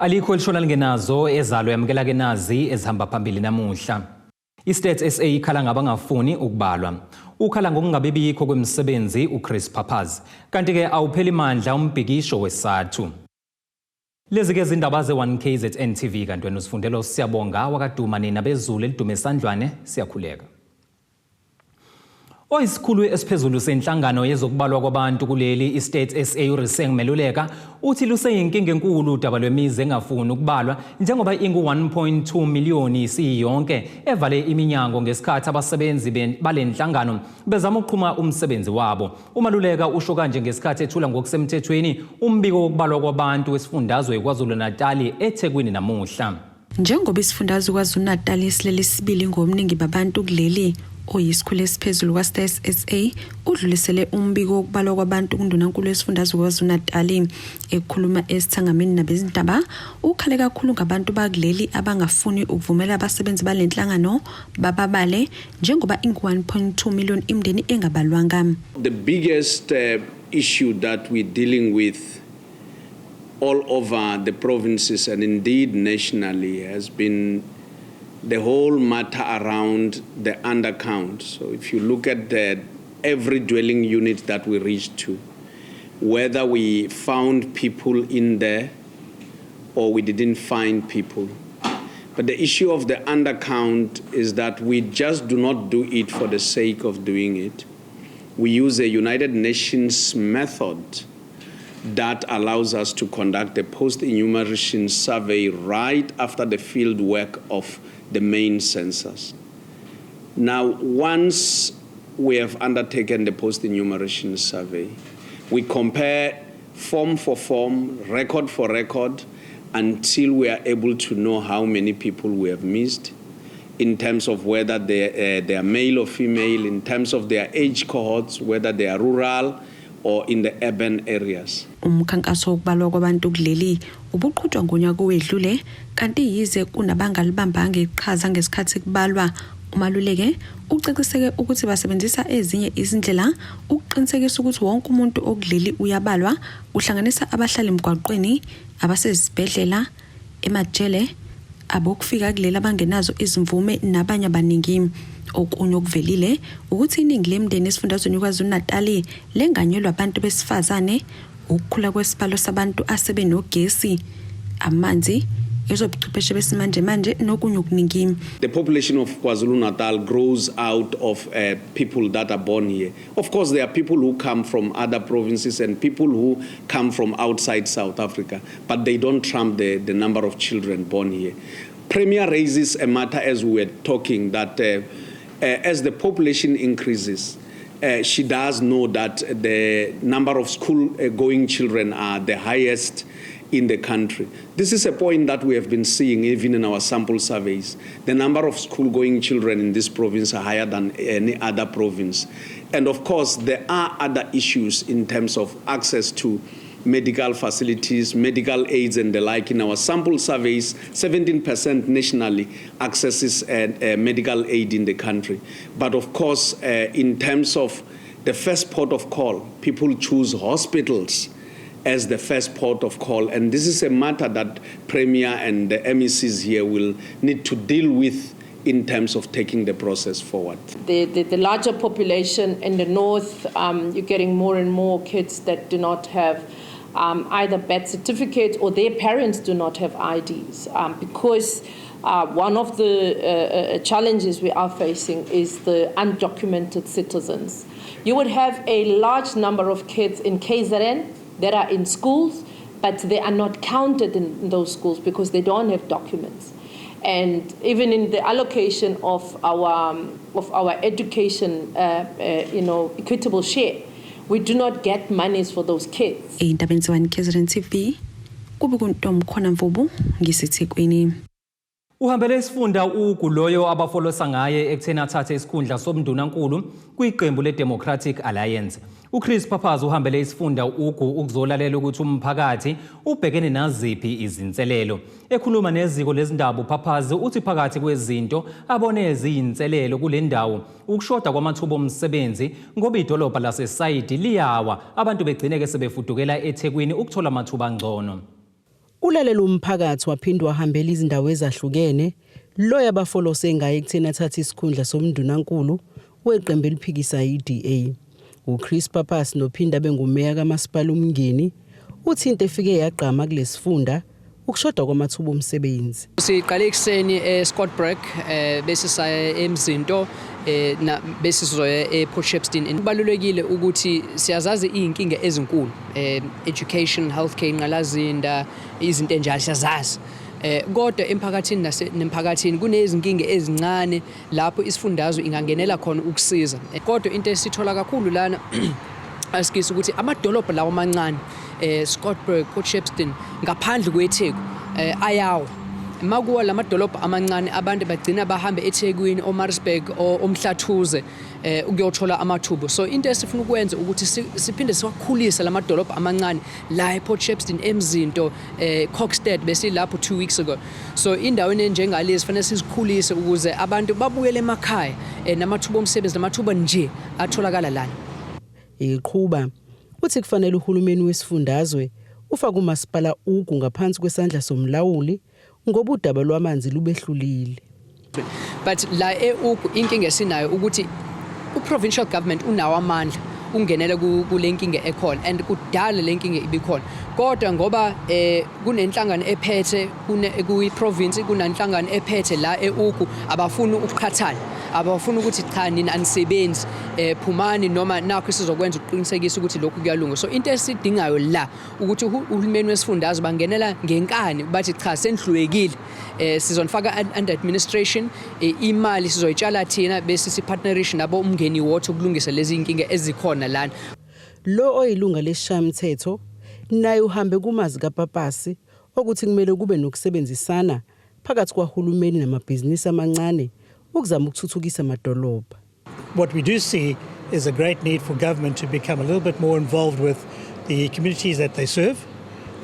Alikho elishona lingenazo ezalo. Yamukela ke nazi ezihamba phambili namuhla. I-Stats SA ikhala ngabangafuni ukubalwa. Ukhala ngokungabi bikho kwemisebenzi uChris Pappas. Kanti-ke awupheli mandla umbhikisho weSathu. Lezi ke zindaba ze-1 KZN TV, kanti wena usifundela uSiyabonga wakaduma nina bezulu elidume esandlwane siyakhuleka. Oyisikhulu esiphezulu senhlangano yezokubalwa kwabantu kuleli, i-Stats SA, uRiseng Meluleka, uthi luseyinkinga enkulu udaba lwemizi engafuni ukubalwa njengoba ingu-1.2 miliyoni isiyonke evale iminyango ngesikhathi abasebenzi bale nhlangano bezama ukuqhuma umsebenzi wabo. UMaluleka usho kanje ngesikhathi ethula ngokusemthethweni umbiko wokubalwa kwabantu wesifundazwe KwaZulu-Natali eThekwini namuhla. Njengoba isifundazwe KwaZulu-Natal silele isibili ngobuningi babantu kuleli, oyisikhulu esiphezulu kwaStats SA udlulisele umbiko wokubalwa kwabantu kuNdunankulu wesifundazwe KwaZulu-Natal. Ekhuluma esithangamini nabezindaba, ukhale kakhulu ngabantu bakuleli abangafuni ukuvumela abasebenzi bale nhlangano bababale njengoba ingu-1.2 million imindeni engabalwanga. The biggest issue that we're dealing with all over the provinces and indeed nationally has been the whole matter around the undercount. So if you look at every dwelling unit that we reached to, whether we found people in there or we didn't find people. But the issue of the undercount is that we just do not do it for the sake of doing it. We use a United Nations method that allows us to conduct a post-enumeration survey right after the field work of the main census. Now, once we have undertaken the post-enumeration survey, we compare form for form, record for record, until we are able to know how many people we have missed in terms of whether they are male or female, in terms of their age cohorts, whether they are rural or in the urban areas. Umkhankaso wokubalwa kwabantu kuleli ubuqhutshwa ngonyaka owedlule, kanti yize kunabangalibambanga iqhaza ngesikhathi kubalwa, uMaluleke ucaciseke ukuthi basebenzisa ezinye izindlela ukuqinisekisa ukuthi wonke umuntu okuleli uyabalwa, kuhlanganisa abahlali emgwaqweni, abasezibhedlela, emajele, abokufika kuleli abangenazo izimvume nabanye abaningi. Okunye okuvelile ukuthi iningi lemindeni esifundazweni KwaZulu-Natali lenganyelwa abantu besifazane, ukukhula kwesibalo sabantu asebenogesi, amanzi, ezobuchwepheshe besimanjemanje nokunye okuningi. The population of KwaZulu-Natal grows out of people that are born here. Of course, there are people who come from other provinces and people who come from outside South Africa, but they don't trump the number of children born here. Premier raises a matter as we were talking that as the population increases, she does know that the number of school-going children are the highest in the country. This is a point that we have been seeing even in our sample surveys. The number of school-going children in this province are higher than any other province. And of course, there are other issues in terms of access to medical facilities, medical aids and the like. In our sample surveys, 17% nationally accesses medical aid in the country. But of course, in terms of the first port of call, people choose hospitals as the first port of call. And this is a matter that Premier and the MECs here will need to deal with in terms of taking the process forward. The larger population in the north, you're getting more and more kids that do not have either birth certificates or their parents do not have IDs, because one of the challenges we are facing is the undocumented citizens. You would have a large number of kids in KZN that are in schools, but they are not counted in those schools because they don't have documents. And even in the allocation of our education, equitable share, we do not get monies for those kids. Ey'ndabeni ze-1 KZN TV, kube kuntomkhona Mvubu ngiseThekwini. Uhambele isifunda uGu loyo abafolosa ngaye ekutheni athathe isikhundla sobundunankulu kwiqembu le-Democratic Alliance. UChris Pappas uhambele isifunda uGu ukuzolalela ukuthi umphakathi ubhekene naziphi izinselelo. Ekhuluma neziko lezindaba, uPappas uthi phakathi kwezinto abone eziyinselelo kule ndawo ukushoda kwamathuba omsebenzi, ngoba idolobha laseSayidi liyawa, abantu begcineke sebefudukela eThekwini ukuthola amathuba angcono. Ulalela umphakathi waphinde wahambela izindawo ezahlukene loya abafolose ngaye ekutheni athathe isikhundla somndunankulu weqembu eliphikisa i-DA. uChris Pappas nophinda bengumeya kamasipala uMngeni uthi into efike yagqama kulesifunda ukushoda kwamathuba omsebenzi. Siqale ekuseni eScottburgh, bese saya eMzinto, na bese sizoya ePort Shepstone. Kubalulekile ukuthi siyazazi izinkinga ezinkulu, education, healthcare, inqalazinda, izinto enjalo siyazazi. Kodwa emphakathini nase nemphakathini kunezinkinga ezincane lapho isifundazwe ingangenela khona ukusiza. Kodwa into esithola kakhulu lana asikisi ukuthi amadolobha lawo amancane, Scottburgh, Port Shepstone, ngaphandle kweTheku, ayawa. Makuwa lamadolobha amancane, abantu bagcina bahambe eThekwini, oMaritzburg, oMhlathuze ukuyothola amathuba. So into esifuna ukwenza ukuthi siphinde siwakhulise lamadolobha amancane la ePort Shepstone, eMzinto, Kokstad, besilapho 2 weeks ago. So indaweni enjengalezi fanele sizikhulise ukuze abantu babuyele emakhaya, namathuba omsebenzi namathuba nje atholakala lana. Iqhuba uthi kufanele uhulumeni wesifundazwe ufake umasipala uGu ngaphansi kwesandla somlawuli ngoba udaba lwamanzi lubehlulile. But la eUgu inkinga esinayo ukuthi uprovincial government unawo amandla ungenele kule nkinga ekhona, and kudala le nkinga ibikhona, kodwa ngoba kunenhlangano ephethe kune kuyi-province, kunenhlangano ephethe la eUgu, abafuni ukuqhathana, abafuni ukuthi cha, nina anisebenzi, phumani, noma nakho sizokwenza ukuqinisekisa ukuthi lokhu kuyalunga. So into esidingayo la ukuthi uhulumeni wesifundazwe bangenela ngenkani, bathi cha, senihlulekile, sizonifaka under administration, imali sizoyitshala thina, bese sipartnerishe nabo uMngeni Water ukulungisa lezi inkinga ezikhona lana. Lo oyilunga lesishayamthetho naye uhambe kumazi kaPappas ukuthi kumele kube nokusebenzisana phakathi kwahulumeni namabhizinisi amancane ukuzama ukuthuthukisa amadolobha. What we do see is a great need for government to become a little bit more involved with the communities that they serve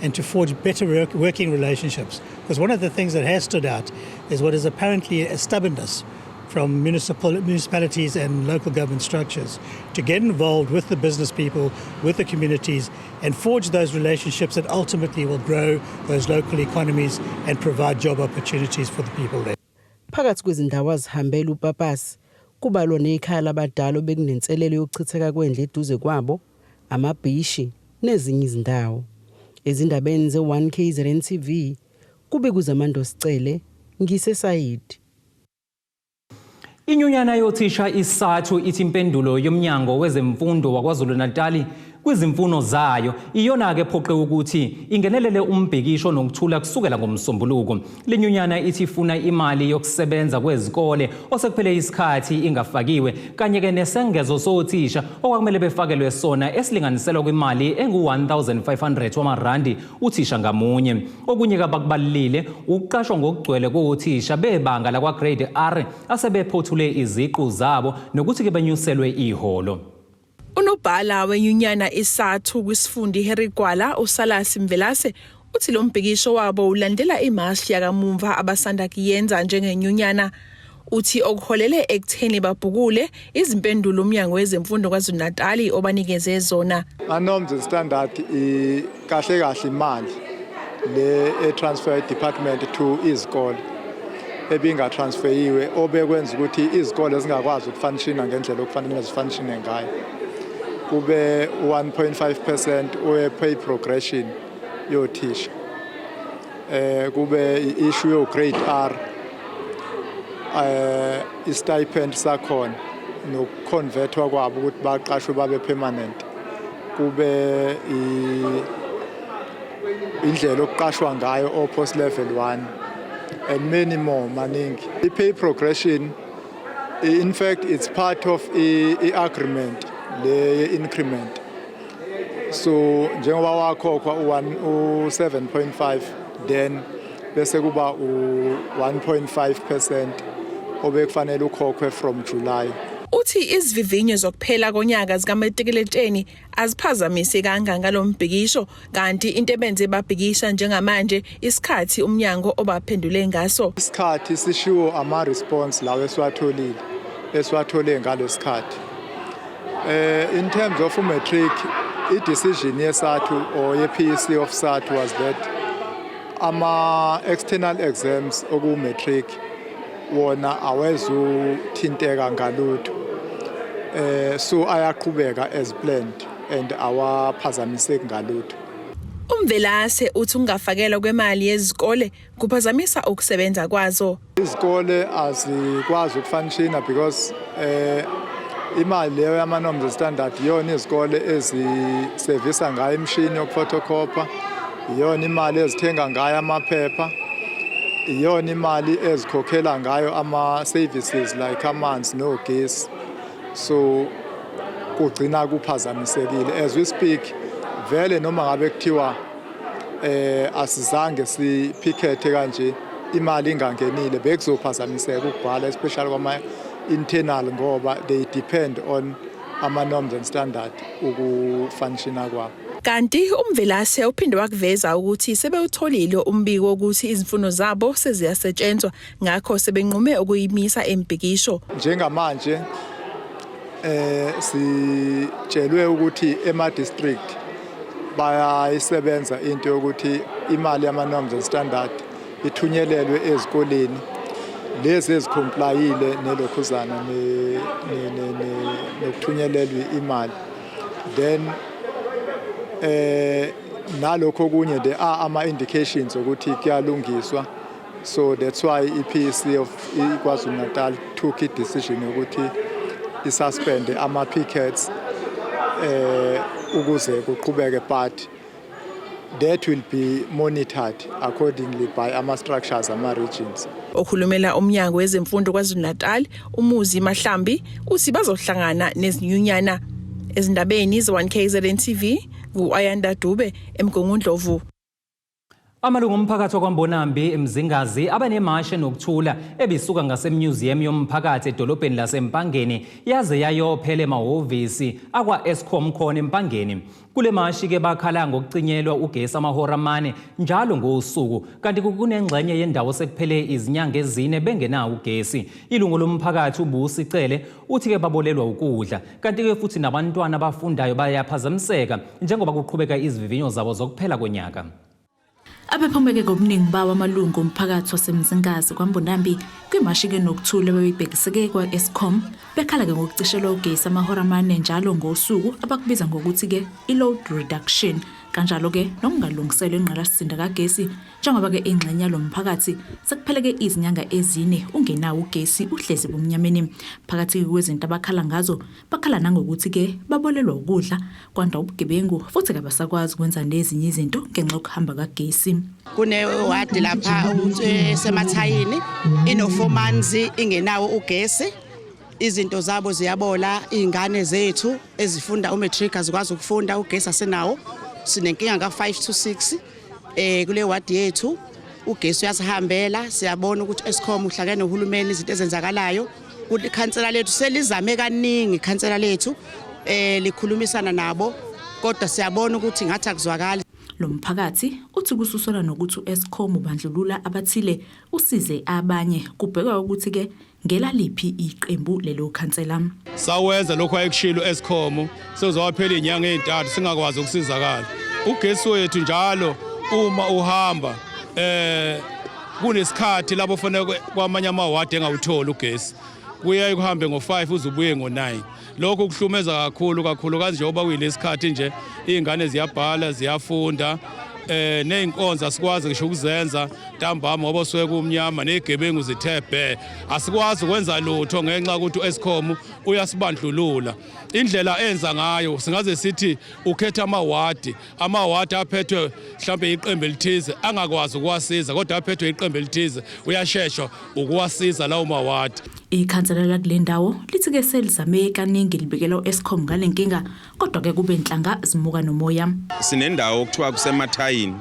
and to forge better working relationships. Because one of the things that has stood out is what is apparently a stubbornness from municipalities and local government structures to get involved with the business people, with the communities, and forge those relationships that ultimately will grow those local economies and provide job opportunities for the people there. Phakathi kwezindawo azihambela uPappas kubalwa nekhaya labadala bekunenselelo yokuchitheka kwendle eduze kwabo, amabhishi nezinye izindawo. Ezindabeni ze-1 KZN TV kube kuZamando Sicele ngiseSayidi. Inyunyana yothisha iSADTU ithi impendulo yomnyango wezemfundo waKwaZulu-Natali kwizimfuno zayo iyona-ke ephoqe ukuthi ingenelele umbhikisho nokuthula kusukela ngoMsombuluko. Le nyunyana ithi ifuna imali yokusebenza kwezikole osekuphele isikhathi ingafakiwe, kanye-ke nesengezo sothisha okwakumele befakelwe sona esilinganiselwa kwimali engu-1500 wamarandi uthisha ngamunye. Okunye kabakubalulile ukuqashwa ngokugcwele kothisha bebanga lakwa-grade R asebephothule iziqu zabo nokuthi-ke benyuselwe iholo. Unobhala wenyunyana iSADTU kwisifunda iHarry Gwala, uSalasi Mvelase, uthi lo mbhikisho wabo ulandela imashi yakamumva abasanda kuyenza njengenyunyana. Uthi okuholele ekutheni babhukule izimpendulo umnyango wezemfundo KwaZulu-Natali obanikeze zona. Ama-norms and standard kahle kahle imali le e-transfer department to izikole ebingatransferiwe, obekwenza ukuthi izikole zingakwazi ukufunctiona ngendlela okufanele zifunctione ngayo, kube 1.5% we-pay progression yothisha, kube i-issue yo grade R, i-stipend sakhona nokuconvertwa kwabo ukuthi baqashwe babe permanent, kube indlela okuqashwa ngayo o post level 1 and many more, maningi. I-pay progression, in fact, it's part of i-agreement le increment, so njengoba wakhokhwa u-1 u-7.5, then bese kuba u-1.5% obekufanele ukhokhwe from July. Uthi izivivinyo zokuphela konyaka zikamatikuletsheni aziphazamisi kangaka ngalombhikisho, kanti into ebenze babhikisha njengamanje isikhathi umnyango obaphendule ngaso. Isikhathi sishiwo ama-response lawo esiwatholile, esiwathole ngalesikhathi. In terms of matric, i-decision yeSADTU or ye-PEC of SADTU was that Ama external exams oku matric wona awezuthinteka ngalutho, so ayaqhubeka as planned and awaphazamiseki ngalutho. UMvelase uthi ukungafakelwa kwemali yezikole kuphazamisa ukusebenza kwazo. Izikole azikwazi ukufunctiona because imali leyo yama-norms and standard iyona izikole ezisevisa ngayo imishini yokufotokopa, iyona imali ezithenga ngayo amaphepha, iyona imali ezikhokhela ngayo ama-services like amanzi nogesi, so kugcina kuphazamisekile. As we speak vele, noma ngabe kuthiwa asizange siphikhethe kanje, imali ingangenile, bekuzophazamiseka ukubhala, especially kwama internal, ngoba they depend on ama norms and standard ukufunctiona kwabo. Kanti uMvelase uphinde wakuveza ukuthi sebewutholile umbiko wokuthi izimfuno zabo seziyasetshenzwa, ngakho sebenqume ukuyimisa embhikisho. Njengamanje sitshelwe ukuthi ema district bayayisebenza into yokuthi imali yama norms and standard ithunyelelwe ezikoleni lezi ezicomplyile nelokhuzana nokuthunyelelwa imali. Then nalokho okunye, there are ama indications ukuthi kuyalungiswa, so that's why i-PEC of iKwaZulu Natal took i decision yokuthi isuspend ama pickets ukuze kuqhubeke, but that will be monitored accordingly by ama structures, ama regions. Okhulumela umnyango wezemfundo KwaZulu-Natal, uMuzi Mahlambi, uthi bazohlangana nezinyunyana. Ezindabeni ze-1 KZN TV, ngu-Ayanda Dube eMgungundlovu. Amalungu omphakathi wakwaMbonambi eMzingazi abanemashe nokuthula ebisuka ngasemuseum yomphakathi edolobheni laseMpangeni yaze yayophela emahhovisi akwa-Eskom khona eMpangeni. Kule mashi-ke bakhala ngokucinyelwa ugesi amahora 4 njalo ngosuku, kanti kunengxenye yendawo sekuphele izinyanga 4 bengenawo ugesi. Ilungu lomphakathi uBusi Cele uthi-ke babolelwa ukudla, kanti-ke futhi nabantwana abafundayo bayaphazamiseka njengoba kuqhubeka izivivinyo zabo zokuphela konyaka. Abephumeke ngobuningi bawo amalungu omphakathi waseMzingazi kwaMbonambi kwimashi-ke nokuthula bebebhekiseke kwa-Eskom, bekhala-ke ngokucishelwa ugesi amahora 4 njalo ngosuku, abakubiza ngokuthi-ke i-load reduction, kanjalo-ke nokungalungiselwa ingqalasizinda kagesi, njengoba-ke ingxenye yalo mphakathi sekupheleke izinyanga 4 ungenawo ugesi, uhlezi ebumnyameni. Phakathi kwezinto abakhala ngazo, bakhala nangokuthi-ke babolelwa ukudla, kwanda ubugebengu, futhi kabasakwazi ukwenza nezinye izinto ngenxa yokuhamba kagesi. Kunewadi lapha esemathayini ino-4 months ingenawo ugesi. Izinto zabo ziyabola, iy'ngane zethu ezifunda umatric azikwazi ukufunda, ugesi asenawo. Sinenkinga ka-5 to 6 kule wadi yethu, ugesi uyasihambela. Siyabona ukuthi Eskom uhlangene nohulumeni, izinto ezenzakalayo. Ikhansela lethu selizame kaningi, ikhansela lethu likhulumisana nabo, kodwa siyabona ukuthi ngathi akuzwakali. Lo mphakathi uthi kususelwa nokuthi u-Eskom ubandlulula abathile, usize abanye, kubhekwa ukuthi-ke ngelaliphi iqembu lelo khansela. Sawenza lokho ayekushilo Eskom, sezowaphela izinyanga ezi-3 singakwazi ukusizakala. Ugesi wethu njalo uma uhamba kunesikhathi lapho fanele kwamanye amawadi engawutholi ugesi, kuyaye kuhambe ngo-5 uze ubuye ngo-9. Lokhu kuhlumeza kakhulu kakhulu kanje, njengoba kuyilesikhathi nje iy'ngane ziyabhala, ziyafunda, ney'nkonzo asikwazi ngisho ukuzenza ntambama ngoba suke kumnyama, ney'gebengu zithe bhe. Asikwazi ukwenza lutho ngenxa yokuthi u-Eskom uyasibandlulula. Indlela enza ngayo, singaze sithi ukhetha amawadi aphethwe mhlambe iqembu elithize angakwazi ukuwasiza, kodwa aphethwe iqembu elithize uyasheshwa ukuwasiza lawo mawadi. Ikhansela lakule ndawo lithi-ke selizame kaningi libikela u-Eskom ngale nkinga, kodwa-ke kube nhlanga zimuka nomoya. Sinendawo okuthiwa kusemathayini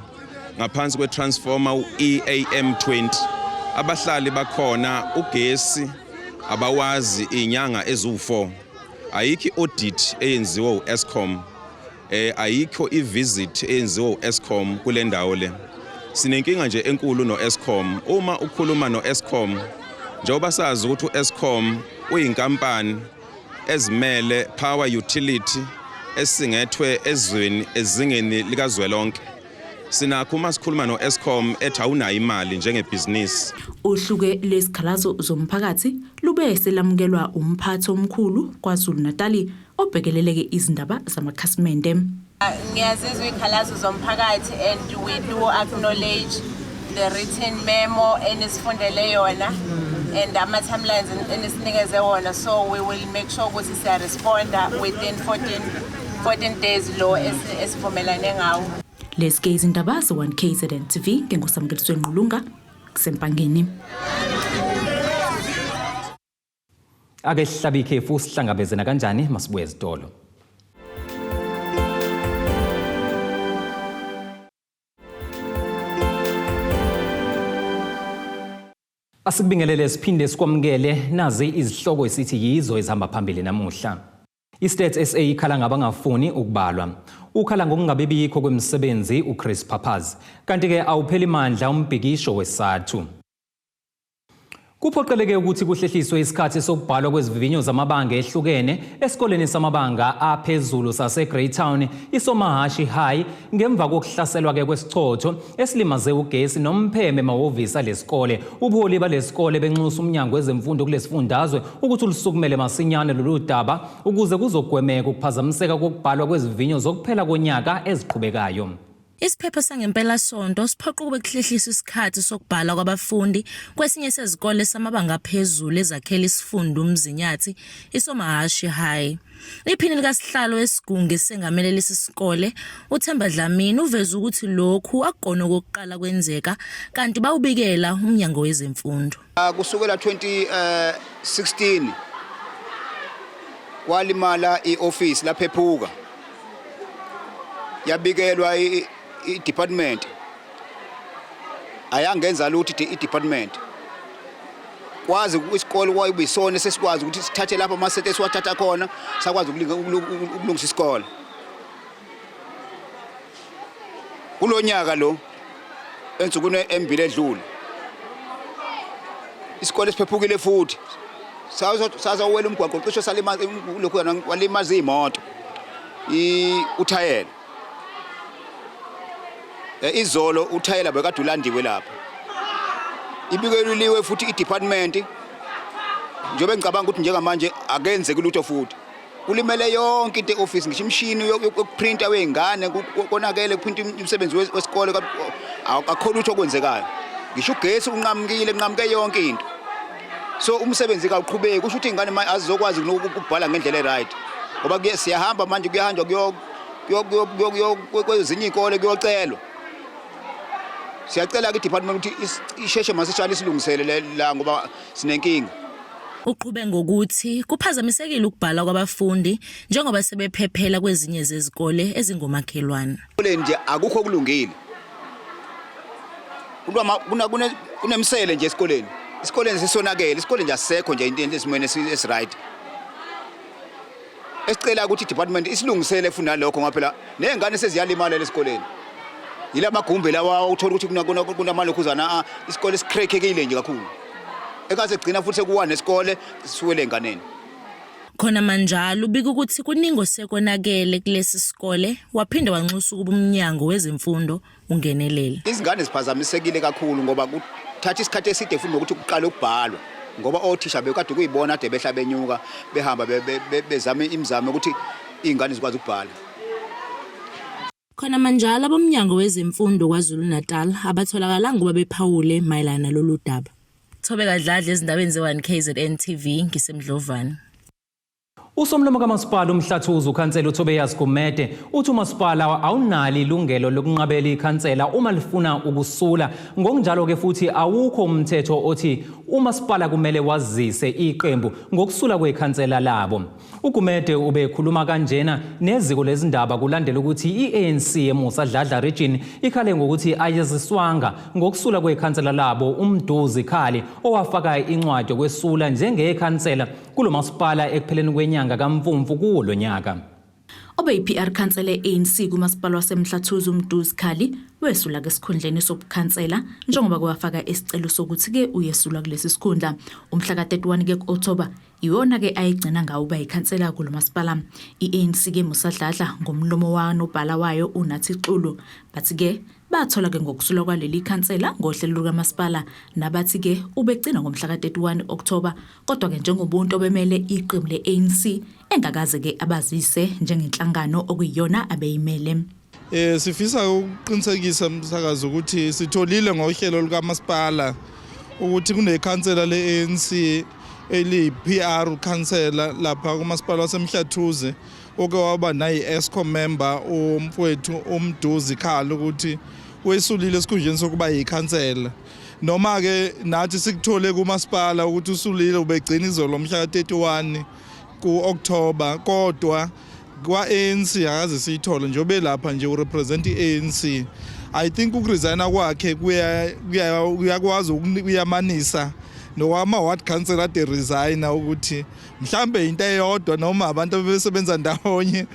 ngaphansi kwe-transformer u-EAM 20. Abahlali bakhona ugesi abawazi izinyanga eziwu-4. Ayikho i-audit eyenziwa u-Eskom, ayikho i-visit eyenziwa u-Eskom kule ndawo le. Sinenkinga nje enkulu no-Eskom. Uma ukhuluma no-Eskom, njengoba sazi ukuthi u-Eskom uyinkampani ezimele, power utility esingethwe ezweni ezingeni likazwelonke. Sinakho uma sikhuluma no-Eskom ethi awunayo imali njengebhizinisi. Uhluke lwezikhalazo zomphakathi lube selamukelwa umphathi omkhulu KwaZulu-Natali obhekeleleke izindaba zamakhasimende. Ngiyazizwa iy'khalazo zomphakathi and we do acknowledge the written memo enisifundele yona and ama-timelines enisinikeze wona, so we will make sure ukuthi siyaresponda within 14 days lo esivumelane ngawo. Lezi ke izindaba ze-1 KZN TV ngengosamukeliswe Ngqulunga kusempangeni. Ake sihlabe ikhefu, sihlangabeze nakanjani masibuye ezitolo. Asikubingelele siphinde sikwamukele, nazi izihloko esithi yizo ezihamba phambili namuhla. I-Stats SA ikhala ngabangafuni ukubalwa. Ukhala ngokungabi bikho kwemisebenzi uChris Pappas. Kanti-ke awupheli mandla umbhikisho weSATU. Kuphoqeleke ukuthi kuhlehliswe isikhathi sokubhalwa kwezivivinyo zamabanga ehlukene esikoleni samabanga aphezulu saseGreytown iSomahashi High ngemva kokuhlaselwa-ke kwesichotho esilimaze ugesi nompheme emahhovisi alesikole. Ubuholi balesikole benxusa umnyango wezemfundo kulesifundazwe ukuthi ulusukumele masinyane lolu daba ukuze kuzogwemeka ukuphazamiseka kokubhalwa kwezivivinyo zokuphela konyaka eziqhubekayo. Isiphepho sangempelasonto siphoqa ukube kuhlehliswe isikhathi sokubhala kwabafundi kwesinye sezikole samabanga aphezulu ezakhela isifunda uMzinyathi, iSomahashi High. Iphini likasihlalo wesigungu esengamele lesi sikole, uThemba Dlamini, uveze ukuthi lokhu akukona okokuqala kwenzeka kanti bawubikela uMnyango wezeMfundo. Kusukela 2016 kwalimala i-ofisi laphephuka, yabikelwa i-department, ayangenza lutho i-department. Kwazi isikole kwayibisona sesikwazi ukuthi sithathe lapho amasete esiwathatha khona, sakwazi ukulungisa isikole. Kulo nyaka lo ensukwini embili edlule isikole siphephukile futhi sazawela umgwaqo, cishe salimaza lokhu walimaza iy'moto uthayela. Izolo uthayela bekade ulandiwe lapha, ibikeluliwe futhi i-department, njengoba ngicabanga ukuthi njengamanje akenzeki lutho futhi kulimele yonke into e-office, ngisho imishini yokuprinta wey'ngane konakele, kuprinta umsebenzi wesikole, akukho lutho okwenzekayo, ngisho ugesi unqamukile, kunqamuke yonke into. So umsebenzi kawuqhubeki, kusho ukuthi iy'ngane azizokwazi ukubhala ngendlela e-right, ngoba siyahamba manje kuyahanjwa kwezinye iy'kole kuyocelwa. Siyacela-ke i-department ukuthi isheshe masishane isilungisele la ngoba sinenkinga. Uqhube ngokuthi kuphazamisekile ukubhala kwabafundi njengoba sebephephela kwezinye zezikole ezingomakhelwane. Esikoleni nje akukho okulungile. Kunemsele nje esikoleni. Isikoleni sisonakele, isikole nje asisekho nje into esimweni esi-right. Esicela ukuthi i-department isilungisele futhi nalokho, ngoba phela ney'ngane seziyalimala esikoleni. Yila magumbi lawa uthola ukuthi kunamalokhuzana, isikole sikhrekhekile nje kakhulu. Ekase gcina futhi sekuwa nesikole sisuwele enganeni. Khona manjalo ubika ukuthi kuningi osekonakele kulesi sikole, waphinde wanxusa ukuba umnyango wezemfundo ungenelele. Izingane ziphazamisekile kakhulu ngoba kuthatha isikhathi eside futhi nokuthi kuqale ukubhalwa, ngoba othisha bekade kuyibona ade behla benyuka behamba bezama imizamo ukuthi iy'ngane zikwazi ukubhala. Khona manjalo abomnyango wezemfundo KwaZulu-Natal abatholakalanga ukuba bephawule mayelana nalolu daba. Thobeka Dladla ezindabeni ze-1 KZN TV ngiseMdlovane. Usomlomo kamasipala uMhlathuze ukhansela uThobias Gumede uthi umasipala awunalo ilungelo lokunqabela ikhansela uma lifuna ukusula. Ngokunjalo-ke futhi awukho umthetho othi umasipala kumele wazise iqembu ngokusula kwekhansela labo. UGumede ubekhuluma kanjena neziko lezindaba kulandela ukuthi i-ANC eMusa Dladla Region ikhale ngokuthi ayaziswanga ngokusula kwekhansela labo uMduzi Khali, owafaka incwadi yokwesula njengekhansela kulo masipala ekupheleni kwenyanga kaMfumfu kuwo lo nyaka. Obeyi-PR khansela e-ANC kumasipala waseMhlathuze uMduzi Khali wesula ke esikhundleni sobukhansela njengoba kwafaka isicelo sokuthi-ke uyesulwa kulesi sikhundla. Umhla ka-31 ke ku-Okthoba iwona-ke ayigcina ngawo uba yikhansela kulo masipala. I-ANC ke Musa Dladla ngomlomo wanobhala wayo uNathi Xulu bathi-ke bathola ke ngokusulwa kwaleli khansela ngohlelo lukamasipala nabathi ke ubegcina ngomhla ka-31 October kodwa ke njengobuntu obemele iqembu le-ANC engakaze ke abazise njengenhlangano okuyiyona abeyimele. Eh sifisa ukuqinisekisa umsakazi ukuthi sitholile ngohlelo lukamasipala ukuthi kunekhansela le-ANC eliyi-PR khansela lapha kumasipala waseMhlathuze oke waba nayi-Eskom member umfowethu uMduzi Khali ukuthi wesulile esikhundleni sokuba yikhansela noma ke nathi sikuthole kumasipala ukuthi usulile ubegcina izolo mhla ka-31 ku-October kodwa kwa-ANC akaze siyithole nje ubelapha nje urepresent i-ANC. I think ukuresigna kwakhe kuyakwazi ukuyamanisa nokwama-ward council ade resigna ukuthi mhlambe into eyodwa noma abantu abebesebenza ndawonye.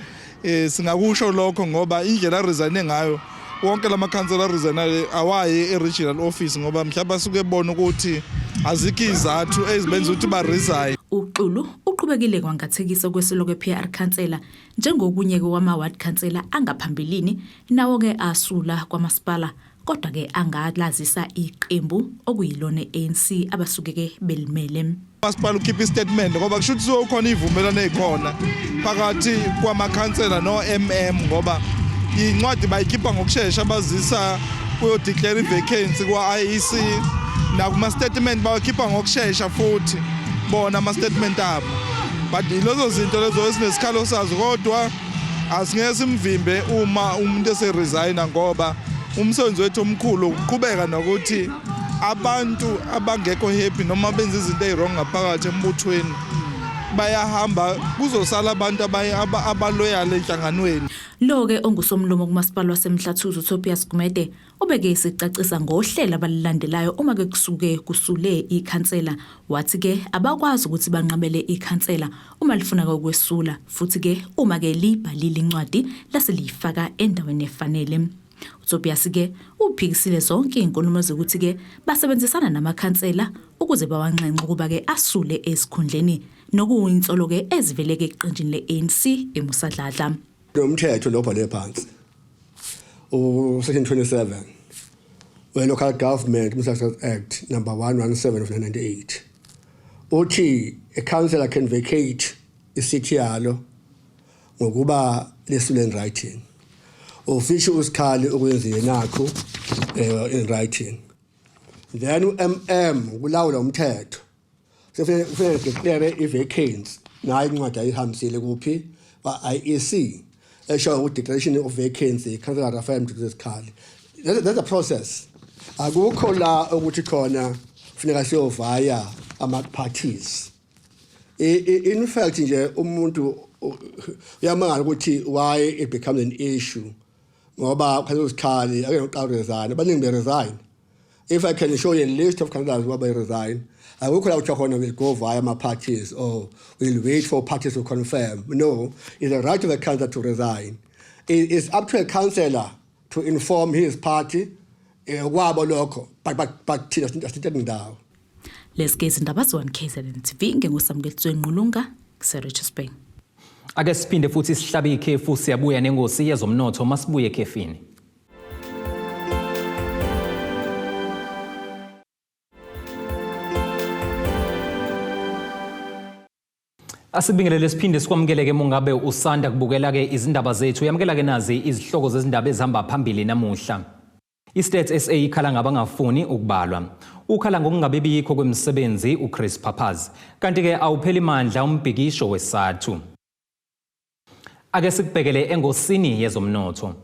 Singakusho lokho ngoba indlela aresigne ngayo wonke lamakhansela aresignayo awaye e-regional office ngoba mhlawumbe asuke ebona ukuthi azikho izathu ezibenza ukuthi ba-resign. UXulu uqhubekile kwangathekisa kwesulo kwe-PR khansela njengokunye kwama-ward khansela angaphambilini nawo-ke asula kwamasipala kodwa-ke angalazisa iqembu okuyilona i-ANC abasuke-ke belimele. Masipala ukhipha istatement ngoba kusho ukuthi kukhona ivumelwano ezikhona phakathi kwamakhansela no-MM ngoba incwadi bayikhipha ngokushesha bazisa kuyodeclare i-vacancy kwa-IEC nakuma-statement bawakhipha ngokushesha futhi bona ama-statement abo, but lezo zinto lezo esinesikhalo sazo, kodwa asingeke simvimbe uma umuntu eseresigna ngoba umsebenzi wethu omkhulu ukuqhubeka nokuthi abantu abangekho happy noma benza izinto eziwrong ngaphakathi embuthweni bayahamba, kuzosala abantu abaloyal enhlanganweni. Lo-ke ongusomlomo kumasipala waseMhlathuze uTobias Gumede ubeke isicacisa ngohlelo abalilandelayo uma ke kusuke kusule ikhansela, wathi ke abakwazi ukuthi banqabele ikhansela uma lifuna ukwesula futhi ke uma ke libhalile incwadi lase liyifaka endaweni efanele. uTobias ke uphikisile zonke izinkulumo zokuthi ke basebenzisana namakhansela ukuze bawanxenxe ukuba ke asule esikhundleni, nokuyinsolo ke eziveleke eqenjini le-ANC eMusa Dladla. Lo mthetho lo bhale phansi u-section 27 we-Local Government Municipal Act number 117 of 1998 uthi a councillor can vacate iseat yalo ngokuba lesule in writing. Official usikhali okwenziwe nakho in writing, then uMM kulawula umthetho sekufanele declare i-vacancy nayo incwadi ayihambisile kuphi kwa-IEC esho ukuthi declaration of vacancy, Councillor Raphael Mduduzi Sikhali. That's a process. Akukho la ukuthi khona kufuneka siyovaya ama-parties. In fact nje umuntu uyamangala ukuthi why it becomes an issue ngoba Councillor Sikhali ake noqala resign, abaningi be-resign. If I can show you a list of councillors who resign, akukho la kuthiwa khona we'll go via ama-parties or we'll wait for parties to confirm. No, it's the right of a councillor to resign. It is up to a councillor to inform his party kwabo lokho, but thina asithethe ndawo. Lezi izindaba ze-1 KZN TV, nginguSamukelitswe Nqulunga kuseRichards Bay. Ake siphinde futhi sihlabe ikhefu, siyabuya nengosi yezomnotho masibuye ekhefini. Asibingelele siphinde sikwamukeleke mungabe usanda kubukela ke izindaba zethu. Yamukela ke nazi izihloko zezindaba ezihamba phambili namuhla. I-Stats SA ikhala ngabangafuni ukubalwa. Ukhala ngokungabi bikho kwemisebenzi uChris Pappas. Kanti ke awupheli mandla umbhikisho weSathu. Ake sikubhekele engosini yezomnotho.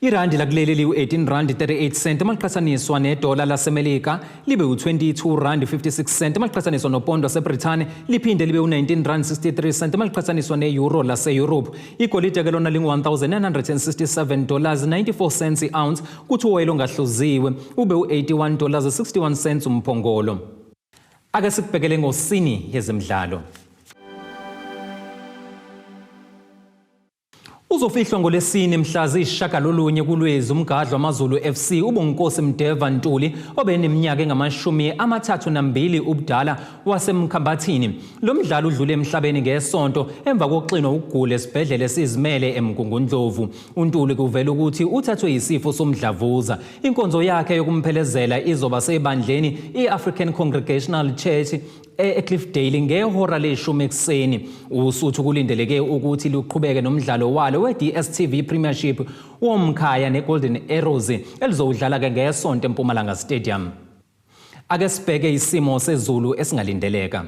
Irandi lakuleli liwu-18 rand 38 cent maliqhathaniswa nedola laseMelika, libe u-22 rand 56 cent maliqhathaniswa nopondo waseBrithani, liphinde libe u-19 rand 63 cent maliqhathaniswa ne-euro lase-Europe. Igolide ke lona lingu-1967 dollars 94 cents i-ounce, kuthi uwoyela ongahluziwe ube u-81 dollars 61 cents umphongolo. Ake sikubhekele ngosini yezemidlalo. Uzofihlwa ngoLwesine mhla ziyisishagalolunye kuLwezi umgadli wamaZulu FC uBonginkosi Mdeva Ntuli obeneminyaka engamashumi 32 ubudala waseMkhambathini. Lo mdlali udlule emhlabeni ngesonto emva kokuxinwa ukugula esibhedlela esizimele eMgungundlovu. UNtuli kuvela ukuthi uthathwe yisifo somdlavuza. Inkonzo yakhe yokumphelezela izoba sebandleni i-African Congregational Church eCliffdale ngehora leshumi ekuseni. Usuthu kulindeleke ukuthi luqhubeke nomdlalo walo we-DStv Premiership womkhaya neGolden Arrows elizowudlala-ke ngesonto eMpumalanga Stadium. Ake sibheke isimo sezulu esingalindeleka.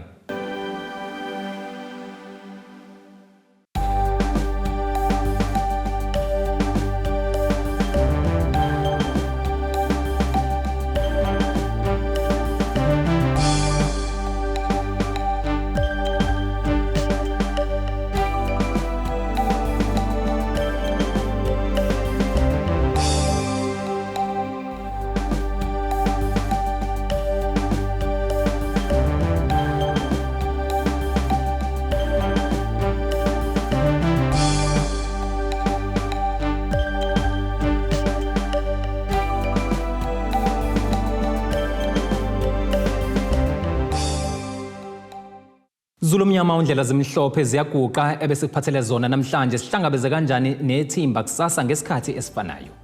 Zulu mnyama undlela zimhlophe ziyaguqa ebesikuphathele zona namhlanje. Sihlangabeze kanjani nethimba kusasa ngesikhathi esifanayo.